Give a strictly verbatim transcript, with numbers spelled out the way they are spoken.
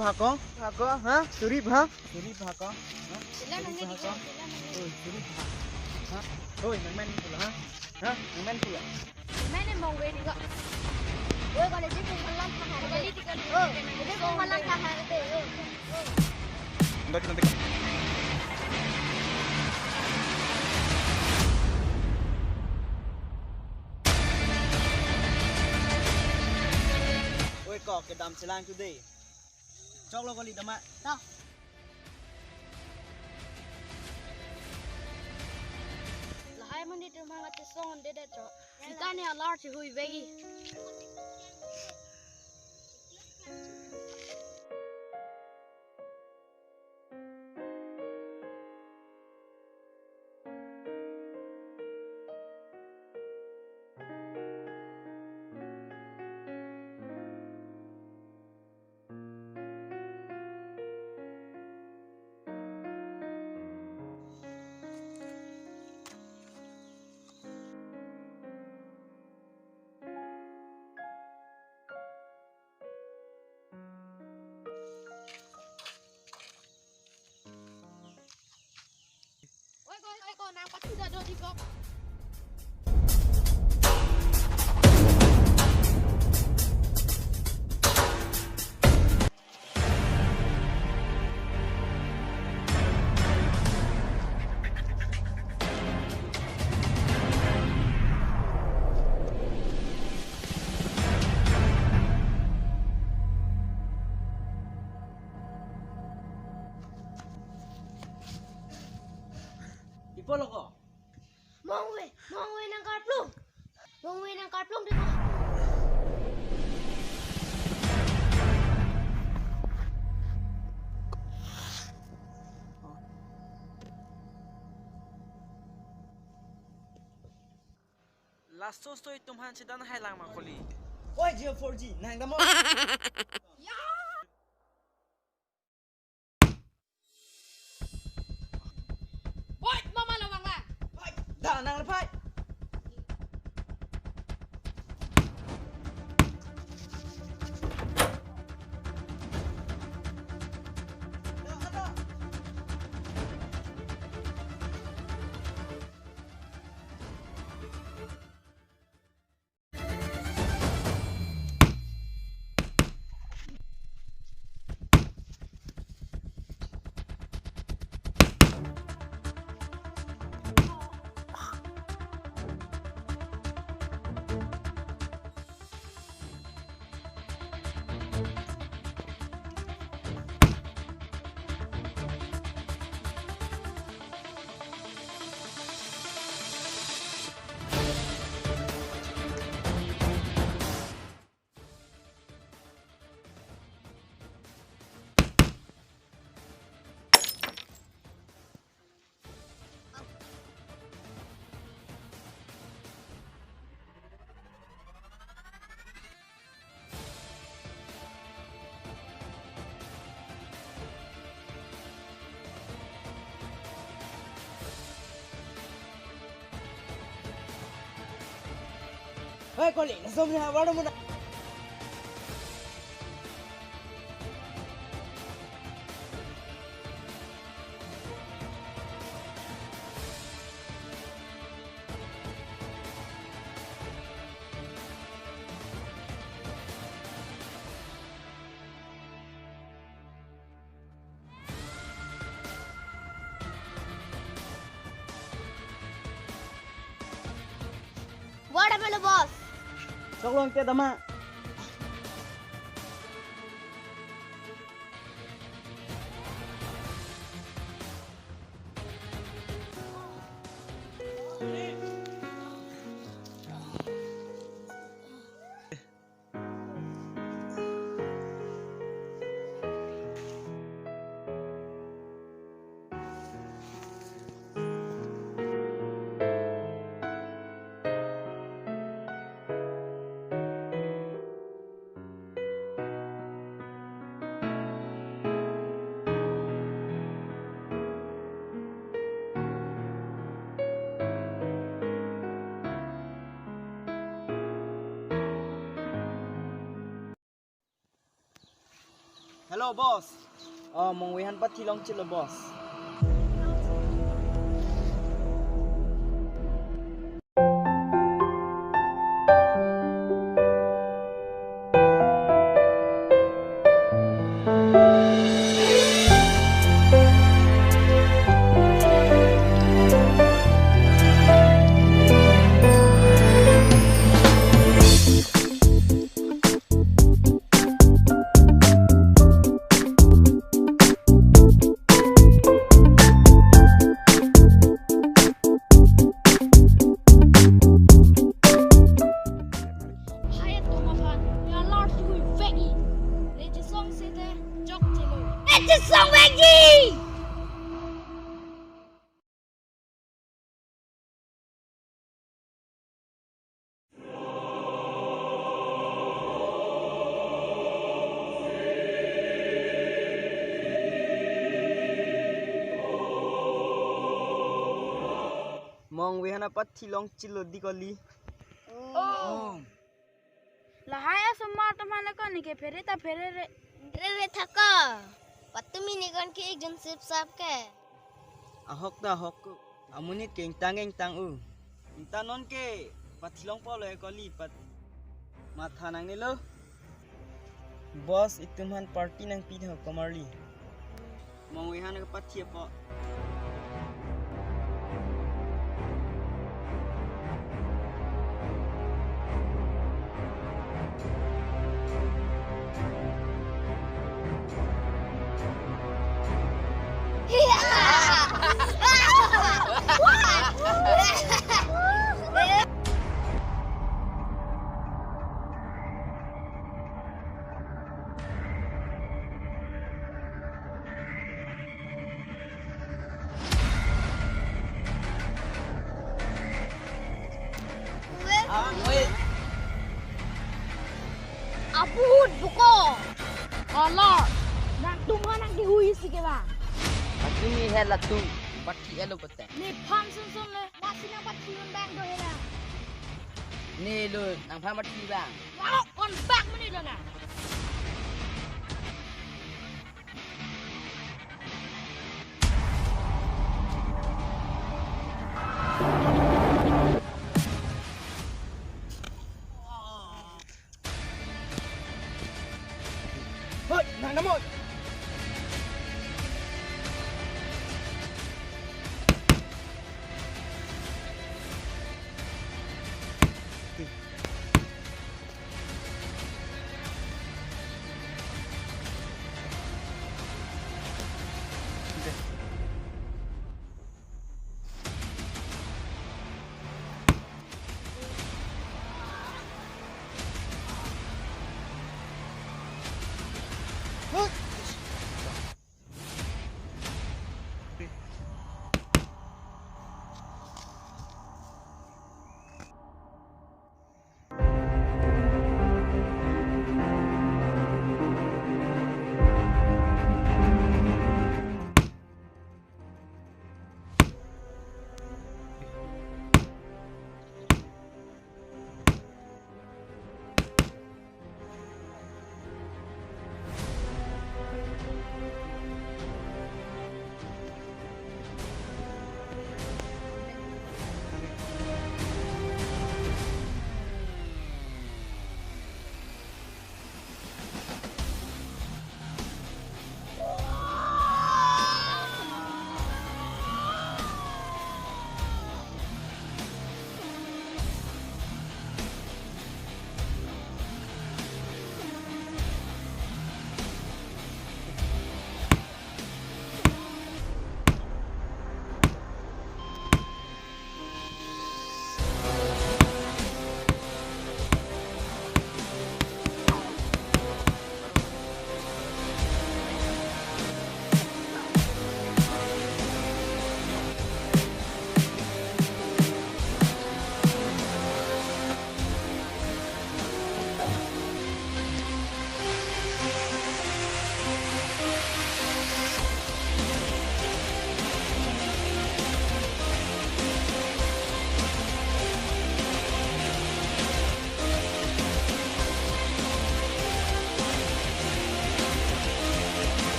Bhako, bhako, ha? Suri bha? Suri bhako, ha? Suri bhako. Oi, suri bha. Ha? Oi, nangmen pula, ha? Ha? Nangmen pula. Mene mong we di ko. Oi, kalau di pun malam kahar. Kalau di ko. Oh, di pun malam kahar. Oh, oh. Nanti, nanti. Oi, kok kedam chelang today. Choklo kali dama. Ta. Lahai amonit atum aphan kachesong-un-edet chot. Sita ne alar chehui vekji. Oi, ko, oi, ko, nang pathu ta do di ko. Ipo lo ko? Mong we, mong we nang karplung. Mong we nang karplung di ko. Laso so itum aphan chedan hai lang ma kali. Oi, Jio four G, nang damo. Ya. Oi, mama lo bang bang. Oi, da nang le phai. Hei, koli, laso amonit ha, wadumun. What happened, boss? Choklo angke dama. Hello, boss. Oh, mongve aphan pathi longchilo, boss. Hai atum aphan, ya lar tui vekji. Ne chesong seta chokchelo. Ne chesong vekji. Mongve aphan pathi longchilo di kali. Oh. Lahai asomar atum aphan ko neke phere ta pherere. Rere thaka. Patumi ne kon ke ekjon sip sap ke. Ahok ta ahok ko. Amonit ke ingtang ingtang u. Ingtang non ke pathi longpo lo kali pat. Matha nangnelo. Boss itum aphan party nangpi tha komarli. Mongve aphan ke pathi po. Abut buko. Alar. Nangtum ha nangkehui si ke bang. Patumi he latum. Pathi elo kote. Nephan sunsun le. Lasi nangpathi un bang do hela. Ne lo nangphan pathi bang. Wow, on bang muni lo na. Hoi, nang namo.